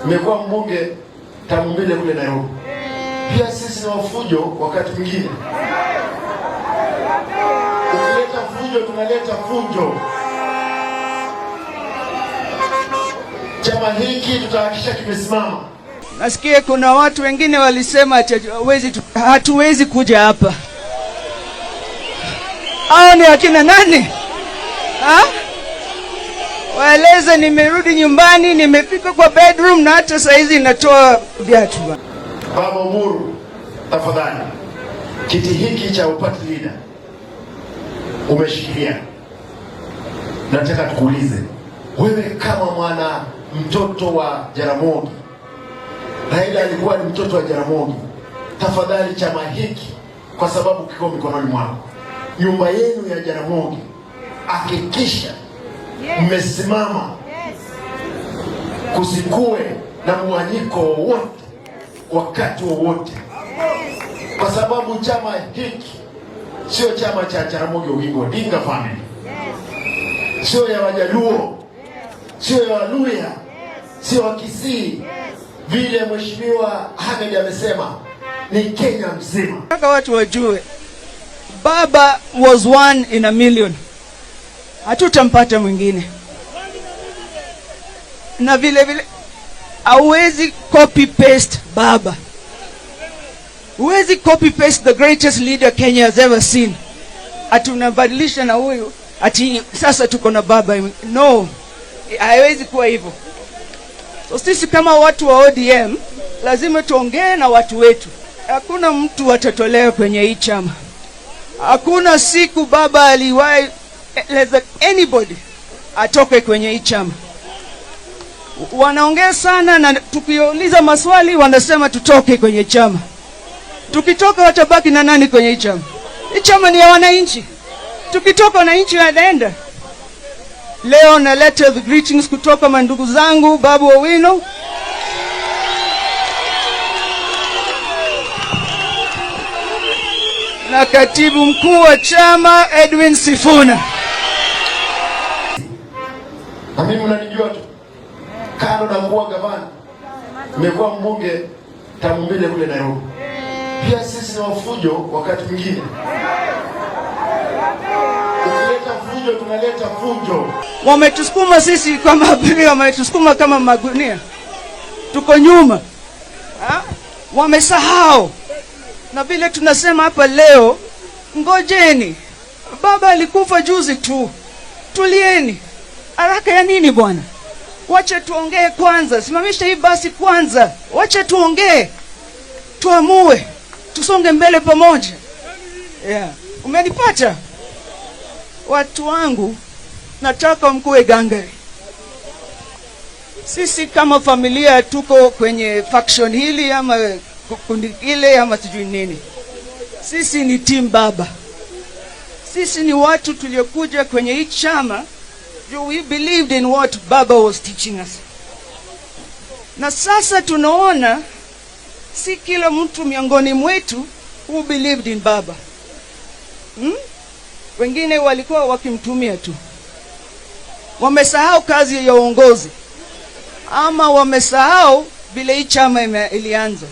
Nimekuwa mbunge term mbili kule Nairobi. Pia sisi ni wafujo wakati mwingine. Ukileta fujo, tunaleta fujo. Chama hiki tutahakikisha kimesimama. Nasikia kuna watu wengine walisema hatuwezi kuja hapa. Hao ni akina nani? Ha? Waeleze nimerudi nyumbani, nimefika kwa bedroom na hata saizi natoa viatu. Baba Oburu, tafadhali, kiti hiki cha party leader umeshikilia, nataka tukuulize wewe kama mwana mtoto wa Jaramogi, Raila alikuwa ni mtoto wa Jaramogi, tafadhali chama hiki kwa sababu kiko mikononi mwako, nyumba yenu ya Jaramogi, hakikisha mmesimama, kusikue na muwanyiko wowote wakati wowote, kwa sababu chama hiki sio chama cha Jaramogi Oginga Odinga family, sio ya Wajaluo, sio ya Waluya, sio Wakisii. Vile Mheshimiwa Ahmed amesema ni Kenya mzima. Nataka watu wajue Baba was one in a million, hatutampata mwingine. Na vile vile hauwezi copy paste Baba, huwezi copy paste the greatest leader Kenya has ever seen. Ati unabadilisha na huyu ati sasa tuko na Baba. No, haiwezi kuwa hivyo. So sisi kama watu wa ODM lazima tuongee na watu wetu. Hakuna mtu atatolewa kwenye hii chama. Hakuna siku Baba aliwahi eleza anybody atoke kwenye hii chama. Wanaongea sana na tukiuliza maswali wanasema tutoke kwenye chama. Tukitoka watabaki na nani kwenye hii chama? Hii chama ni ya wananchi. Tukitoka wananchi wanaenda. Leo naleta the greetings kutoka mandugu zangu Babu Owino na katibu mkuu wa chama Edwin Sifuna. Na mimi mnanijua tu, kando na kuwa gavana, nimekuwa mbunge term mbili kule Nairobi. Pia sisi ni wafujo wakati mwingine. Ukileta fujo, tunaleta fujo. Wametusukuma sisi kama abiria, wametusukuma kama magunia, tuko nyuma ha? Wamesahau. Na vile tunasema hapa leo, ngojeni, Baba alikufa juzi tu, tulieni. Haraka ya nini bwana? Wacha tuongee kwanza, simamisha hii basi kwanza, wacha tuongee, tuamue, tusonge mbele pamoja. Yeah. Umenipata watu wangu? Nataka mkuwe gangari. Sisi kama familia tuko kwenye faction hili ama kundi ile ama sijui nini. Sisi ni team Baba. Sisi ni watu tuliokuja kwenye hii chama juu we believed in what Baba was teaching us. Na sasa tunaona si kila mtu miongoni mwetu who believed in Baba. Wengine walikuwa wakimtumia tu. Wamesahau kazi ya uongozi ama wamesahau vile hii chama ilianza.